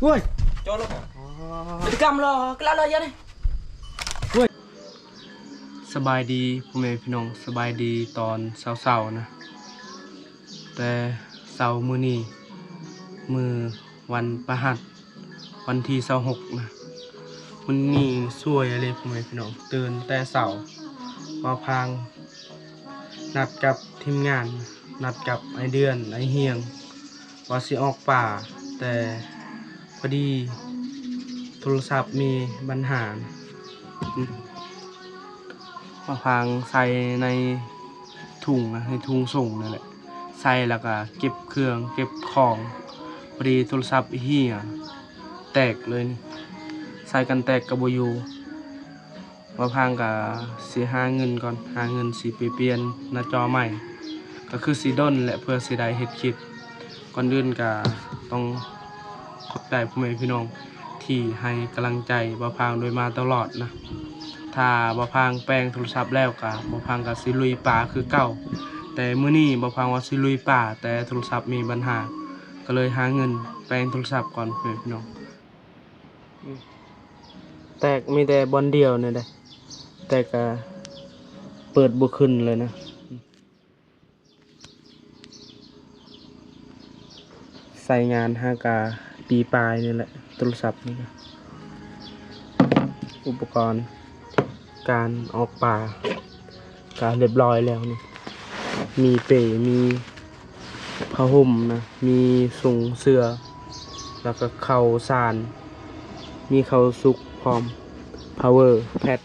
ໂອ້ຍ ຈອດລົງ ອໍ ໄປກຳລໍ ກະລະລໍຢ່ານີ້ ໂອ້ຍ. ສະບາຍດີພໍ່ແມ່ພີ່ນ້ອງ ສະບາຍດີຕອນເຊົ້າໆນະ ແຕ່ເຊົ້າມື້ນີ້ ມື້ວັນພະຫັດ ວັນທີຊາວຫົກນະ ມື້ນີ້ສວຍອີ່ຫຼີພໍ່ແມ່ພີ່ນ້ອງ ຕື່ນແຕ່ເຊົ້າ ບ່າວພາງນັດກັບທີມງານ ນັດກັບອ້າຍເດືອນ ອ້າຍຮຽງ ວ່າຊິອອກປ່າ ແຕ່ພໍດີໂທລະສັບມີບັນຫາ ມາພາງໃສ່ໃນ ທຸງນະ ໃນທຸງສົ່ງນັ້ນແຫຼະ ໃສ່ແລ້ວກະເກັບເຄື່ອງເກັບຂອງ ພໍດີໂທລະສັບເຫຍແຕກເລີຍນີ້ ໃສ່ກັນແຕກກະບໍ່ຢູ່ ບ່າວພາງກະຊິຫາເງິນກ່ອນ ຫາເງິນຊິໄປປ່ຽນໜ້າຈໍໃໝ່ ກະຄືຊິດົນແຫຼະເພື່ອຊິໄດ້ເຮັດຄລິບ ກ່ອນອື່ນກະຕ້ອງ ຂອບໃຈພໍ່ແມ່ພີ່ນ້ອງທີ່ໃຫ້ກຳລັງໃຈບ່າວພາງໂດຍມາຕະຫຼອດນະ ຖ້າບ່າວພາງແປງໂທລະສັບແລ້ວກະ ບ່າວພາງກະຊິລຸຍປ່າຄືເກົ່າ ແຕ່ມື້ນີ້ບ່າວພາງວ່າຊິລຸຍປ່າ ແຕ່ໂທລະສັບມີບັນຫາ ກະເລີຍຫາເງິນແປງໂທລະສັບກ່ອນພໍ່ແມ່ພີ່ນ້ອງ ແຕກມີແຕ່ບ່ອນດຽວນີ້ແຫຼະ ແຕ່ກະເປີດບໍ່ຂຶ້ນເລີຍນະ. ໃຊ້ງານຫາກະປີປາຍນີ້ແຫຼະ ໂທລະສັບນີ້ນະ ອຸປະກອນການອອກປ່າກະຮຽບຮ້ອຍແລ້ວນີ້ ມີເປ ມີຜ້າຫົ່ມນະ ມີຊຸງເສື່ອ ແລ້ວກະເຂົ້າສານ ມີເຂົ້າສຸກພ້ອມ ພາວເວີແພັດ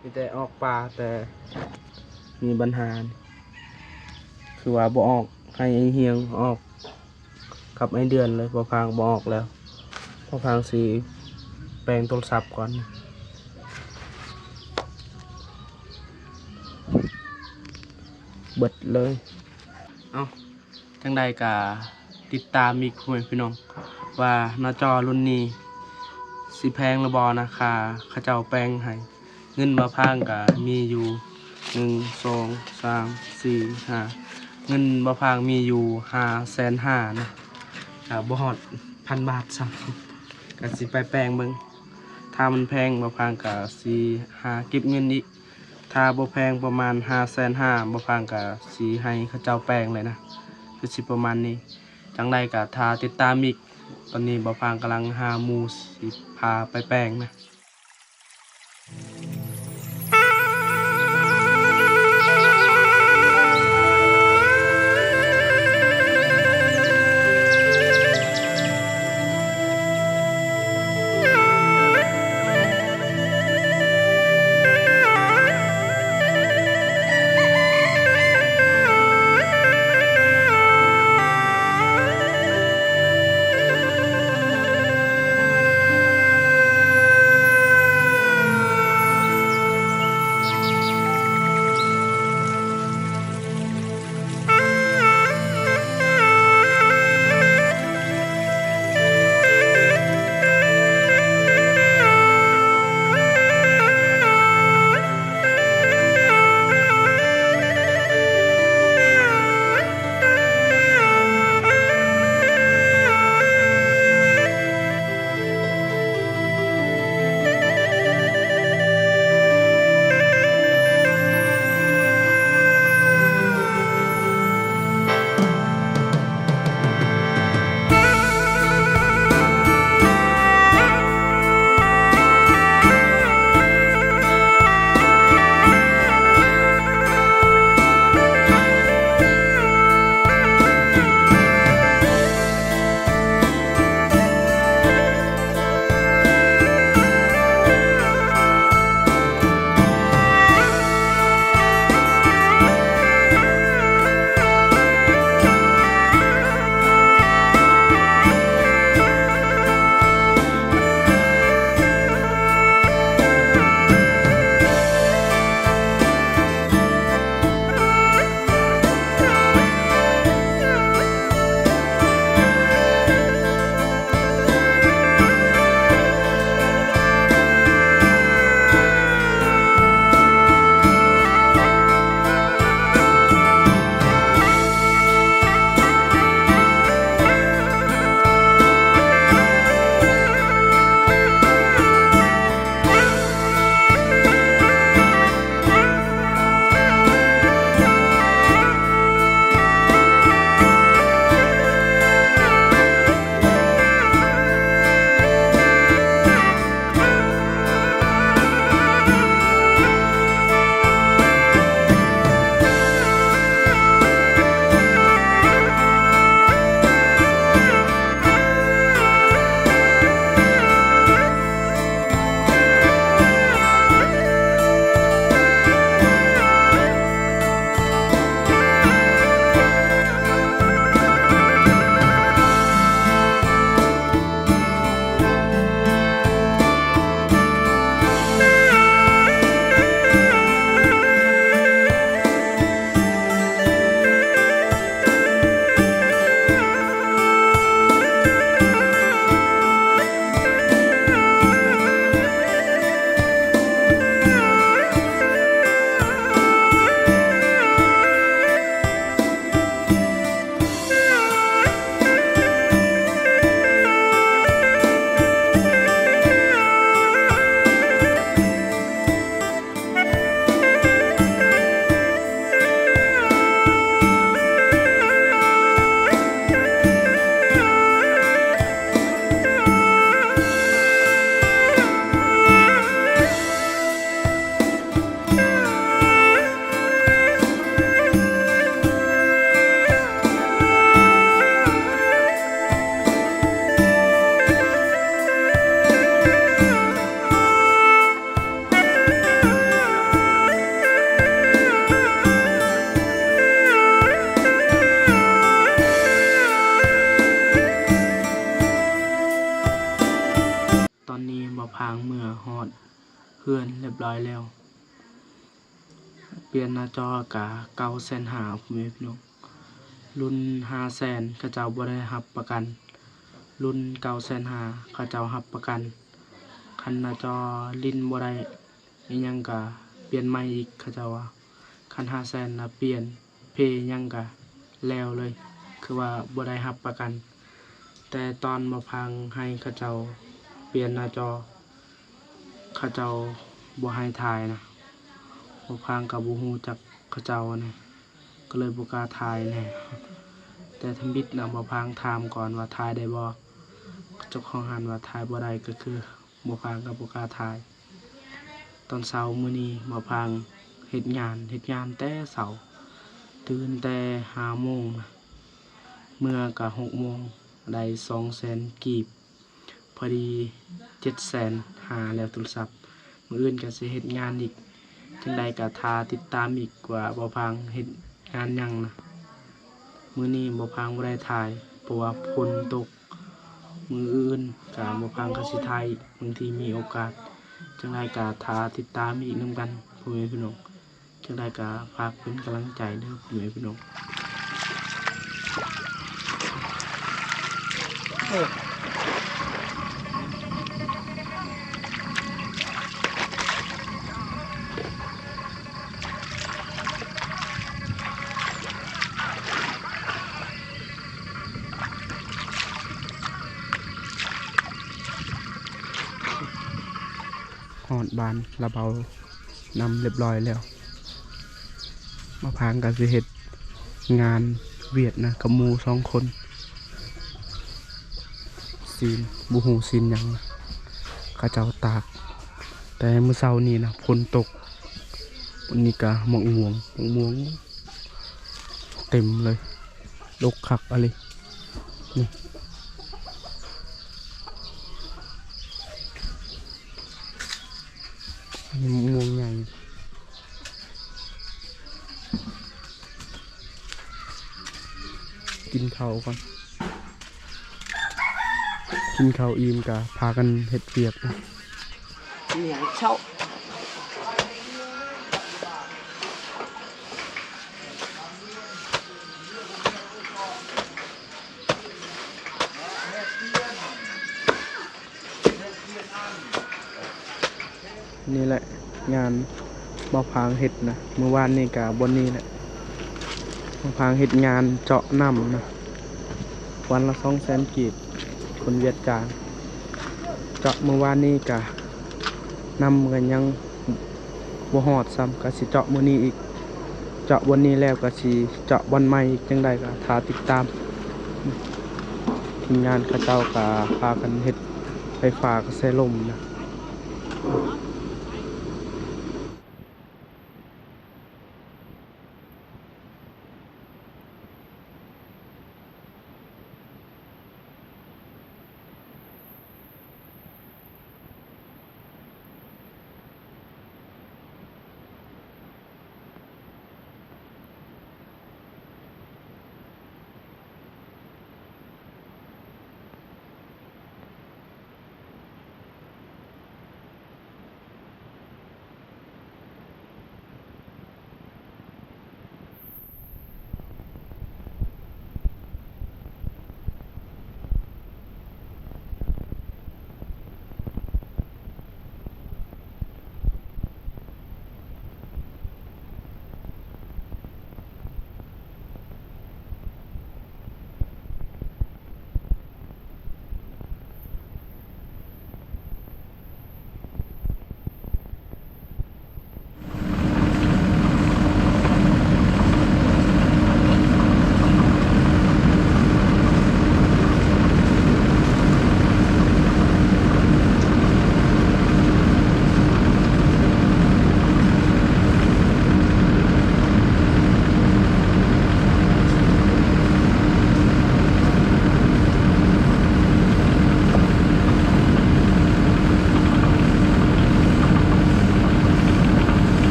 ມີແຕ່ອອກປ່າ ແຕ່ມີບັນຫາ ຄືວ່າບໍ່ອອກ ໃຫ້ອ້າຍຮຽງອອກກັບອ້າຍເດືອນເລີຍ ບ່າວພາງບໍ່ອອກແລ້ວ ບ່າວພາງຊິແປງໂທລະສັບກ່ອນ ເບິດເລີຍ ເອົ້າ. ຈັ່ງໃດກະຕິດຕາມອີກ ພໍ່ແມ່ພີ່ນ້ອງ ວ່າໜ້າຈໍລຸ້ນນີ້ຊິແພງຫຼືບໍ່ນະ ຄ່າເຂົາເຈົ້າແປງໃຫ້ ເງິນບ່າວພາງກະມີຢູ່ ໜຶ່ງ ສອງ ສາມ ສີ່ ຫ້າ ເງິນບ່າວພາງມີຢູ່ຫ້າແສນຫ້ານະ ກະບໍ່ຮອດພັນບາດຊ້ຳ ກະຊິໄປແປງເບິ່ງ ຖ້າມັນແພງບ່າວພາງກະຊິຫາເກັບເງິນອີກ ຖ້າບໍ່ແພງປະມານຫ້າແສນຫ້າ ບ່າວພາງກະຊິໃຫ້ເຂົາເຈົ້າແປງເລີຍນະ ຄືຊິປະມານນີ້ ຈັ່ງໃດກະຖ້າຕິດຕາມອີກ ຕອນນີ້ບ່າວພາງກຳລັງຫາໝູ່ຊິພາໄປແປງນະ. ພາງເມືອຮອດເຮືອນຮຽບຮ້ອຍແລ້ວ. ປ່ຽນໜ້າຈໍກະເກົ້າແສນຫ້າ ພໍ່ແມ່ພີ່ນ້ອງ. ລຸ້ນຫ້າແສນ ເຂົາເຈົ້າບໍ່ໄດ້ຮັບປະກັນ, ລຸ້ນເກົ້າແສນຫ້າ ເຂົາເຈົ້າຮັບປະກັນ. ຄັນໜ້າຈໍຫຼິ້ນບໍ່ໄດ້ ອີ່ຫຍັງກະປ່ຽນໃໝ່ອີກ ເຂົາເຈົ້າວ່າ. ຄັນຫ້າແສນນະ ປ່ຽນເພຫຍັງກະແລ້ວເລີຍ ຄືວ່າບໍ່ໄດ້ຮັບປະກັນ. ແຕ່ຕອນໝໍພາງໃຫ້ເຂົາເຈົ້າປ່ຽນໜ້າຈໍ ເຂົາເຈົ້າບໍ່ໃຫ້ຖ່າຍນະ. ໝໍພາງກະບໍ່ຮູ້ຈັກເຂົາເຈົ້ານະ ກໍເລີຍບໍ່ກ້າຖ່າຍແນ່. ແຕ່ທຳອິດນະ ໝໍພາງຖາມກ່ອນວ່າຖ່າຍໄດ້ບໍ່? ເຈົ້າຂອງຮ້ານວ່າຖ່າຍບໍ່ໄດ້ ກໍຄືໝໍພາງກໍບໍ່ກ້າຖ່າຍ. ຕອນເຊົ້າມື້ນີ້ໝໍພາງເຮັດງານ ເຮັດງານແຕ່ເຊົ້າ ຕື່ນແຕ່ຫ້າໂມງນະ ເມືອກະຫົກໂມງ ໄດ້ສອງແສນກີບ ພໍດີເຈັດແສນຫ້າແລ້ວໂທລະສັບ. ມື້ອື່ນກະຊິເຮັດງານອີກ ຈັ່ງໃດກະຖ້າຕິດຕາມອີກວ່າໝໍພາງເຮັດງານຫຍັງນະ. ມື້ນີ້ໝໍພາງບໍ່ໄດ້ຖ່າຍ ເພາະວ່າຝົນຕົກ. ມື້ອື່ນກະໝໍພາງກະຊິຖ່າຍອີກ ບາງທີມີໂອກາດ. ຈັ່ງໃດກະຖ້າຕິດຕາມອີກນຳກັນ ພໍ່ແມ່ພີ່ນ້ອງ. ຈັ່ງໃດກະຝາກເປັນກຳລັງໃຈເດີ ພໍ່ແມ່ພີ່ນ້ອງ. ຮອດບ້ານລະເບົາ ນຳຮຽບຮ້ອຍແລ້ວ. ໝໍພາງກະຊິເຮັດງານຫວຽດນະ ກັບໝູ່ສອງຄົນ. ຊີ້ນ ບໍ່ຮູ້ຊີ້ນຫຍັງ ເຂົາເຈົ້າຕາກແຕ່ມື້ເຊົ້ານີ້ນະ ຝົນຕົກ. ອັນນີ້ກະໝາກມ່ວງ ໝາກມ່ວງເຕັມເລີຍ ດົກຄັກອີ່ຫຼີ. ນີ້ ອັນນີ້ມ່ວງໃຫຍ່. ກິນເຂົ້າກ່ອນ ກິນເຂົ້າອີ່ມກະພາກັນເຮັດວຽກ. ນີ້ແຫຼະງານໝໍພາງເຮັດນະ ມື້ວານນີ້ກະບ່ອນນີ້ແຫຼະ. ໝໍພາງເຮັດງານເຈາະນ້ຳນະ ວັນລະສອງແສນກີບ ຄົນຫວຽດຈ້າງ. ເຈາະມື້ວານນີ້ກະ ນ້ຳກະຍັງ ບໍ່ຮອດຊ້ຳ ກະຊິເຈາະມື້ນີ້ອີກ. ເຈາະບ່ອນນີ້ແລ້ວກະຊິເຈາະບ່ອນໃໝ່ອີກ ຈັ່ງໃດກະຖ້າຕິດຕາມ. ທີມງານເຂົາເຈົ້າກະພາກັນເຮັດໄຟຟ້າກະແສລົມນະ.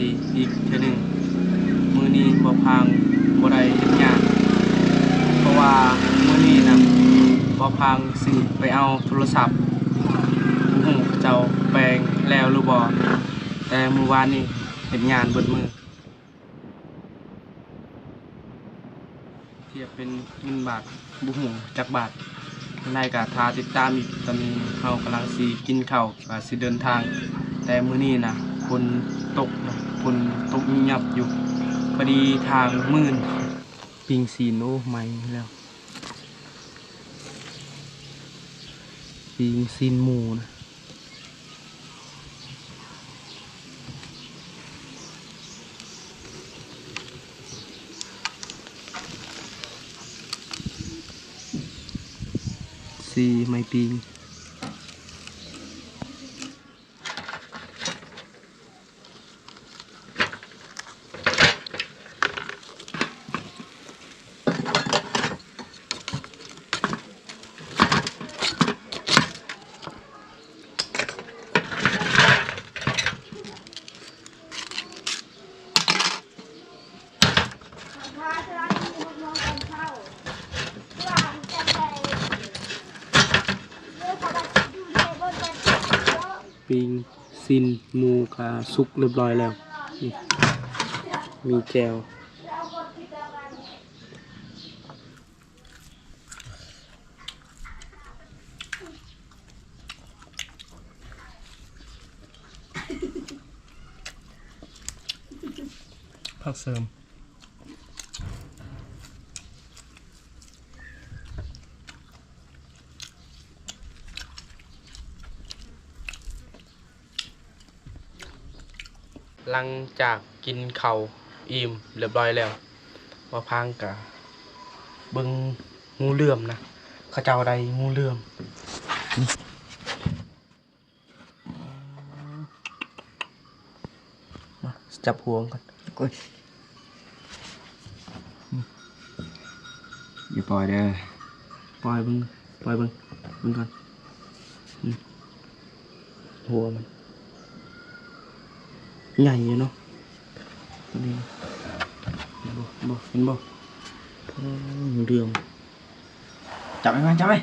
ດີອີກເທື່ອໜຶ່ງ. ມື້ນີ້ບ່າວພາງບໍ່ໄດ້ເຮັດງານ ເພາະວ່າມື້ນີ້ນະ ບ່າວພາງຊິໄປເອົາໂທລະສັບ ບໍ່ຮູ້ເຂົາເຈົ້າແປງແລ້ວຫຼືບໍ່ ແຕ່ມື້ວານນີ້ເຮັດງານເບິດມື້. ທຽບເປັນເງິນບາດ ບໍ່ຮູ້ຈັກບາດ. ຈັ່ງໃດກໍຖ້າຕິດຕາມອີກ. ຕອນນີ້ເຮົາກຳລັງຊິກິນເຂົ້າ ກໍຊິເດີນທາງ, ແຕ່ມື້ນີ້ນະ ຝົນຕົກນະ, ຝົນຕົກຫຍັບຢູ່, ພໍດີທາງມື່ນ. ປີ້ງຊີ້ນ ໂອ້ ໄໝ້ແລ້ວ, ປີ້ງຊີ້ນໝູນະ. ສີ່ ໄມ້ປີ້ງ. ປີ້ງຊີ້ນໝູກະສຸກຮຽບຮ້ອຍແລ້ວ. ນີ້ ມີແຈ່ວ. ຜັກເສີມ. ຫຼັງຈາກກິນເຂົ້າອີ່ມຮຽບຮ້ອຍແລ້ວ, ບ່າວພາງກະເບິ່ງງູເຫຼືອມນະ, ເຂົາເຈົ້າໄດ້ງູເຫຼືອມ. ມາ ຈັບຫົວມັນກ່ອນ. ໂອ້ຍ ຢ່າປ່ອຍເດີ. ປ່ອຍເບິ່ງ ປ່ອຍເບິ່ງ ເບິ່ງກ່ອນ. ອືມ ຫົວມັນໃຫຍ່ຢູ່ເນາະ ຕົວນີ້. ເຫັນບໍ່ ເຫັນບໍ່ ເຫັນບໍ່? ໂອ້ ເຫຼືອມ. ຈັບໄວ້ກ່ອນ ຈັບໄວ້.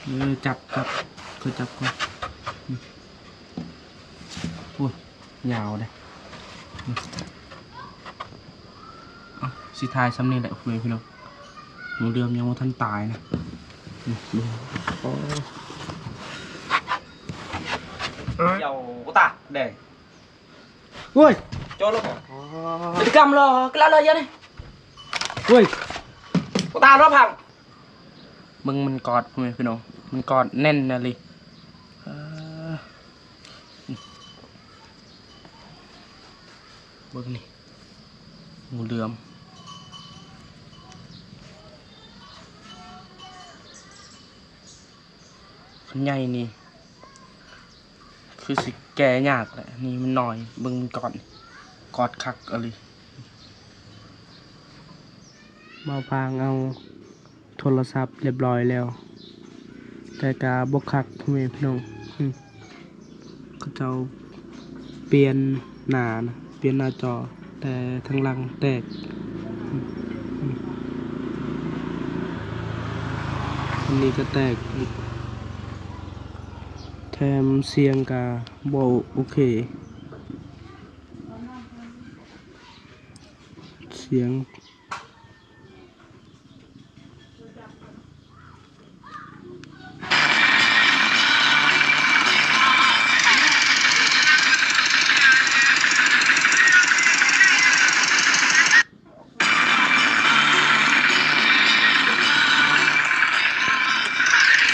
ເອີ ຈັບ ຈັບ ຂ້ອຍຈັບກ່ອນ. ອືມ ໂອ້ຍ ຍາວເດ້. ອືມ ເອົາ ຊິຖ່າຍຊ່ຳນີ້ແຫຼະ ພໍ່ແມ່ພີ່ນ້ອງ. ງູເຫຼືອມຍັງບໍ່ທັນຕາຍນະ. ອືມ ເບິ່ງ ໂອ້ ເຈົ້າຕາແດງ. ໂອ້ຍ ໂຈນລົງ ອໍ ເປັນກຳລະ ກະລະເລີຍນີ້. ໂອ້ຍ ຕາລະພັງ. ເບິ່ງມັນກອດ ພໍ່ແມ່ພີ່ນ້ອງ ມັນກອດແໜ້ນອີ່ຫຼີ. ເອີ ເບິ່ງນີ້ ງູເຫຼືອມ ຄັນໃຫຍ່ນີ້ ຄືຊິແກ່ຍາກແຫຼະ. ນີ້ມັນນ້ອຍ ເບິ່ງມັນກອດ ກອດຄັກອີ່ຫຼີ. ບ່າວພາງເອົາໂທລະສັບຮຽບຮ້ອຍແລ້ວ ແຕ່ກະບໍ່ຄັກ ພໍ່ແມ່ພີ່ນ້ອງ. ເຂົາເຈົ້າປ່ຽນໜ້ານະ ປ່ຽນໜ້າຈໍ ແຕ່ທາງຫຼັງແຕກ. ອັນນີ້ກະແຕກອີກ ແຖມສຽງກະບໍ່ໂອເຄ ສຽງ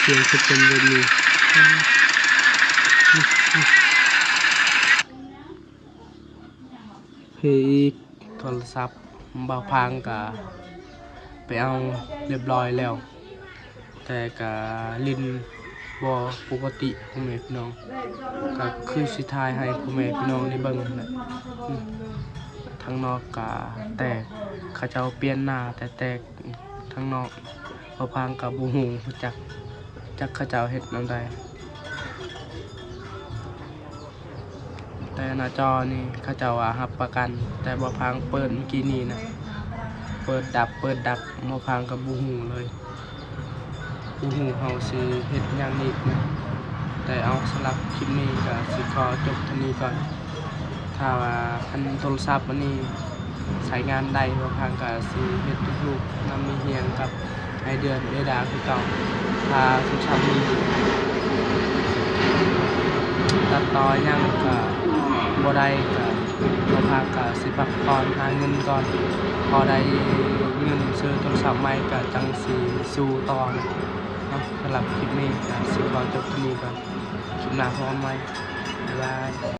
ສຽງຄືເປັນແບບນີ້. ເພອີກ ໂທລະສັບບ່າວພາງກະໄປເອົາຮຽບຮ້ອຍແລ້ວ ແຕ່ກະຫຼິ້ນບໍ່ປົກກະຕິ ພໍ່ແມ່ພີ່ນ້ອງ. ກະຄືຊິຖ່າຍໃຫ້ພໍ່ແມ່ພີ່ນ້ອງໄດ້ເບິ່ງຫັ້ນແຫຼະ. ທາງນອກກະແຕກ ເຂົາເຈົ້າປ່ຽນໜ້າແຕ່ແຕກ ທາງນອກ. ບ່າວພາງກະບໍ່ຮູ້ ບໍ່ຈັກ ຈັກເຂົາເຈົ້າເຮັດແນວໃດ. ແຕ່ໜ້າຈໍນີ້ເຂົາເຈົ້າວ່າຮັບປະກັນ, ແຕ່ບໍ່ພັງເປີດມື້ກີ້ນີ້ນະ ເປີດດັບ ເປີດດັບ ບໍ່ພັງກໍບໍ່ຮູ້ເລີຍ ບໍ່ຮູ້ເຮົາຊິເຮັດຫຍັງອີກນະ. ແຕ່ເອົາ ສຳລັບຄລິບນີ້ກໍຊິຂໍຈົບເທົ່ານີ້ກ່ອນ. ຖ້າວ່າຄັນໂທລະສັບອັນນີ້ໃຊ້ງານໄດ້ ບໍ່ພັງກໍຊິເຮັດ YouTube ນຳແມ່ຮຽງກັບ ໄອເດືອນເອດາຄືເກົ່າ. ຖ້າສຸດທ້າຍນີ້ຕັດຕໍ່ຫຍັງກໍບໍ່ໄດ້ ກໍບໍ່ພັກ ກໍຊິພັກຜ່ອນຫາເງິນກ່ອນ, ພໍໄດ້ເງິນຊື້ໂທລະສັບໃໝ່ກໍຈັ່ງຊິສູ້ຕໍ່ເນາະ. ສຳລັບຄລິບນີ້ກໍຊິຂໍຈົບເທົ່ານີ້ກ່ອນ, ຄລິບໜ້າພົບກັນໃໝ່ ບາຍບາຍ.